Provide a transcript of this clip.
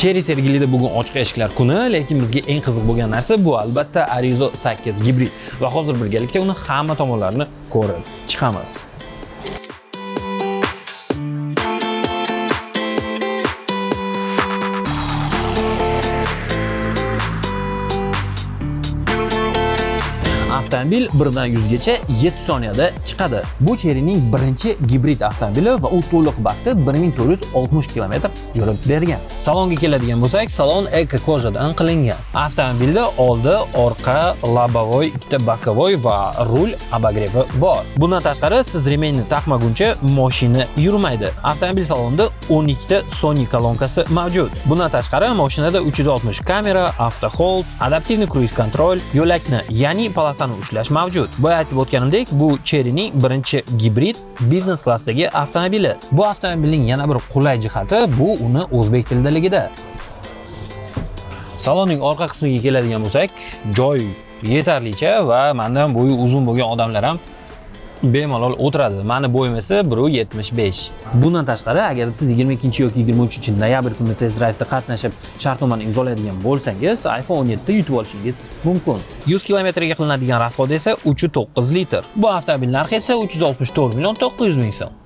Chery Sergelida bugun ochiq eshiklar kuni, lekin bizga eng qiziq bo'lgan narsa bu albatta Arrizo 8 gibrid va hozir birgalikda uni hamma tomonlarini ko'rib chiqamiz. Avtomobil 1 dan 100 gacha 7 soniyada chiqadi. Bu Chery'ning birinchi gibrid avtomobili va u to'liq bakda 1460 km yurib bergan. Salonga keladigan bo'lsak, salon эко кожа dan qilingan. Avtomobilda oldi, orqa, лобовой, ikkita боковой va rul обогрев i bor. Bundan tashqari, siz ремень ni taqmaguncha mashina yurmaydi. Avtomobil salonida 12 ta Sony kolonkasi mavjud. Bundan tashqari, mashinada 360 kamera, auto hold, адаптивный круиз-контроль, yo'lakni, ya'ni полоса ni ushlash mavjud. Boya aytib o'tganimdek, bu Chery'ning birinchi gibrid biznes klassdagi avtomobili. Bu avtomobilning yana bir qulay jihati bu uni o'zbek tilidaligida. Salonning orqa qismiga keladigan bo'lsak, joy yetarlicha va mendan bo'yi uzun bo'lgan odamlar ham bemalol o'tiradi. Mani bo'yim esa 1.75. Bundan tashqari, agar siz 22 yoki 23 noyabr kuni test drive'da qatnashib, shartnomani imzolaydigan bo'lsangiz, iPhone 17 yutib olishingiz mumkin. 100 kilometrga qilinadigan расход esa 3.9 litr. Bu avtomobil narxi esa 364 million 900 ming so'm.